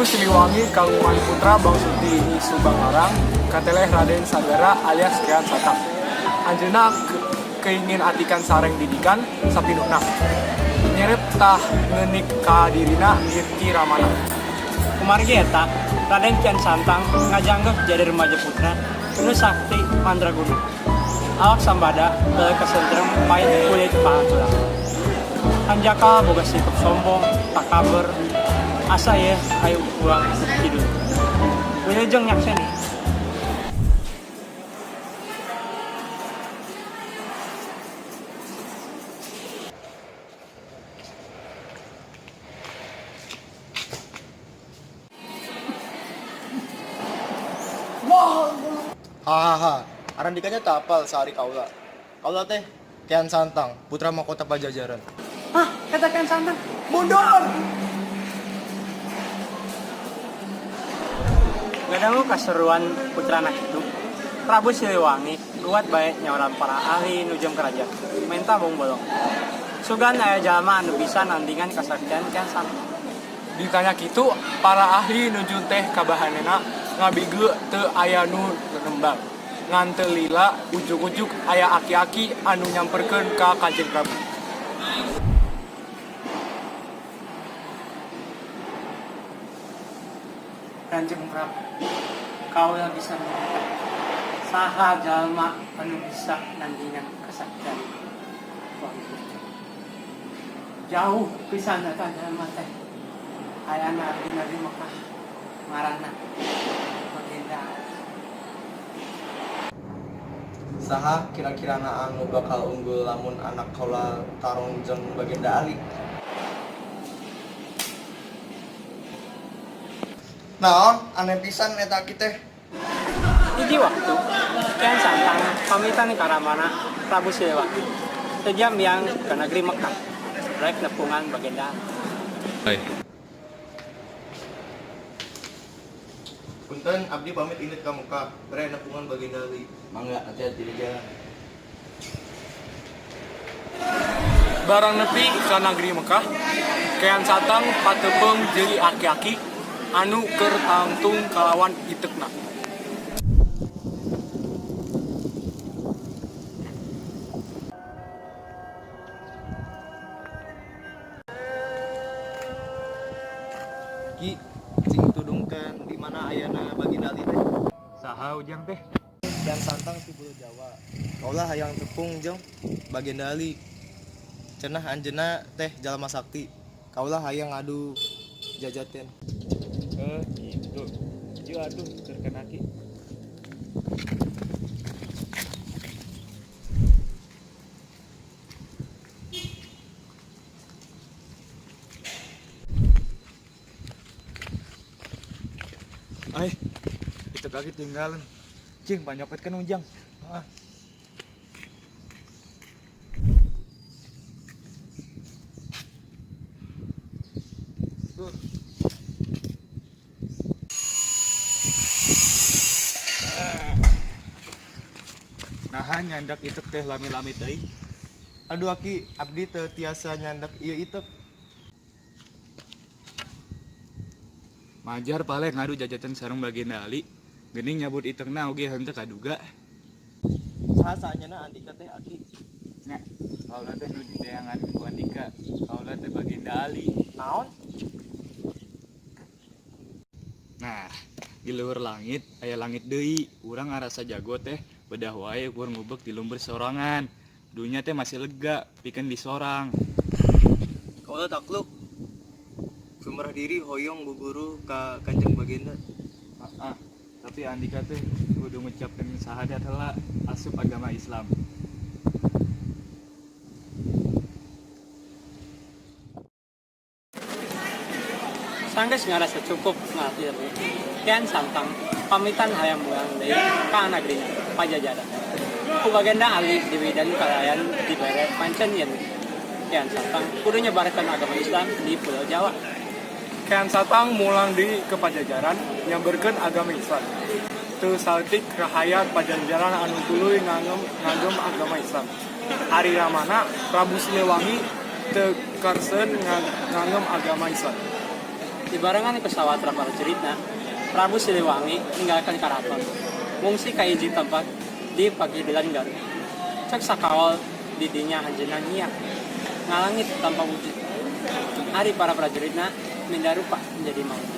Prabu Siliwangi kagungan putra bangsa ti Nyi Subanglarang kateleh Raden Sagara alias Kian Santang. Anjeunna keingin atikan sareng didikan sapinuhna. Nyerep tah ngeunik ka dirina Ki Ramana. Kumargi eta, Raden Kian Santang ngajanggep jadi remaja putra nu sakti mandraguna. Awak sambada beuleuk kasentrem pait kulit paha tulang. Hanjakal boga sikap sombong, takaber, asa yeuh hayu urang kidul. Wilujeng nyakseni. Hahaha, Arandikanya tak apal sehari kaula. Kaula teh Kian Santang, putra mahkota Pajajaran. Hah, eta Kian Santang. Mundur! Ngadangu kaseruan putrana kitu, Prabu Siliwangi guat bae nyaoran para ahli nujam kerajaan, menta bongbolong. Sugan aya jalma anu bisa nandingan kasaktian Kian Santang. Ditanya kitu, para ahli nuju teh kabahanena ngabige teu aya nu nembang. Ngan teu lila ujug-ujug aya aki-aki anu nyamperkeun ka Kanjeng Prabu. Kanjeng Prabu, kaula bisa nunjukkan saha jalma anu bisa nandingan kasaktian Wangi Putra. Jauh pisan eta jalma teh. Ayana di negeri Mekah ngaranna Baginda Ali. Saha kira-kirana anu bakal unggul lamun anak kaula tarung jeung Baginda Ali? Naon aneh pisan eta aki teh. Hiji waktu, Kian Santang pamitan ka ramana Prabu Siliwangi. Seja miang ka negeri Mekah rek nepungan Baginda Ali. Punten abdi pamit indit ka Mekah, bere nepungan Baginda Ali. Mangga hati-hati di jalan. Barang nepi ka nagri Mekah, Kean Santang patepeung jeung aki-aki anu keur tangtung kalawan iteukna. Ki, cing tudungkeun di mana ayana Baginda Ali teh? Saha ujang teh? Kian Santang ti Pulau Jawa. Kaula hayang tepung jeung Baginda Ali. Cenah anjeunna teh jalma sakti. Kaula hayang ngadu jajaten. Eh, gitu. Ieu atuh tuturkeun aki. Ai, itu kaki tinggalan. Cing, panyoketkeun ujang. Ah. Naha nyandak itek teh lami-lami teuing. Aduh aki, abdi teu tiasa nyandak ieu itek. Majar pale ngadu jajaten sareng Baginda Ali, geuning nyabut itekna oge henteu kaduga. Saha saanjeunna andika teh aki? Nya, kaula teh nu dideangan ku andika, kaula teh Baginda Ali. Naon? Nah, di luhur langit aya langit deui, urang ngarasa jago teh bedah wae ukur ngubek di lumbur sorangan. Dunya teh masih lega pikeun disorang. Kaula takluk. Sumerah diri hoyong guguru ka Kanjeng Baginda. Ah, tapi andika teh kudu ngucapkeun sahadat heula asup agama Islam. Sanggeus ngarasa cukup ngalatih ilmu, Kian Santang pamitan hayang mulang deui ka nagrina, Pajajaran. Ku Bagenda Ali diwidan kalayan dibere pancen yen Kian Santang kudu nyebarkeun agama Islam di Pulau Jawa. Kian Santang mulang deui ke Pajajaran nyamberkeun agama Islam. Teu saeutik rahayat Pajajaran anu tuluy ngagem agama Islam. Ari ramana Prabu Siliwangi teu karseun ngagem agama Islam. Dibarengan ku sawatra prajuritna, Prabu Siliwangi ninggalkeun karaton, ngungsi ka hiji tempat di pakidulan Galuh. Cek sakaol di dinya anjeunna nyiak ngalangit tanpa wujud. Ari para prajuritna mindah rupa menjadi maut.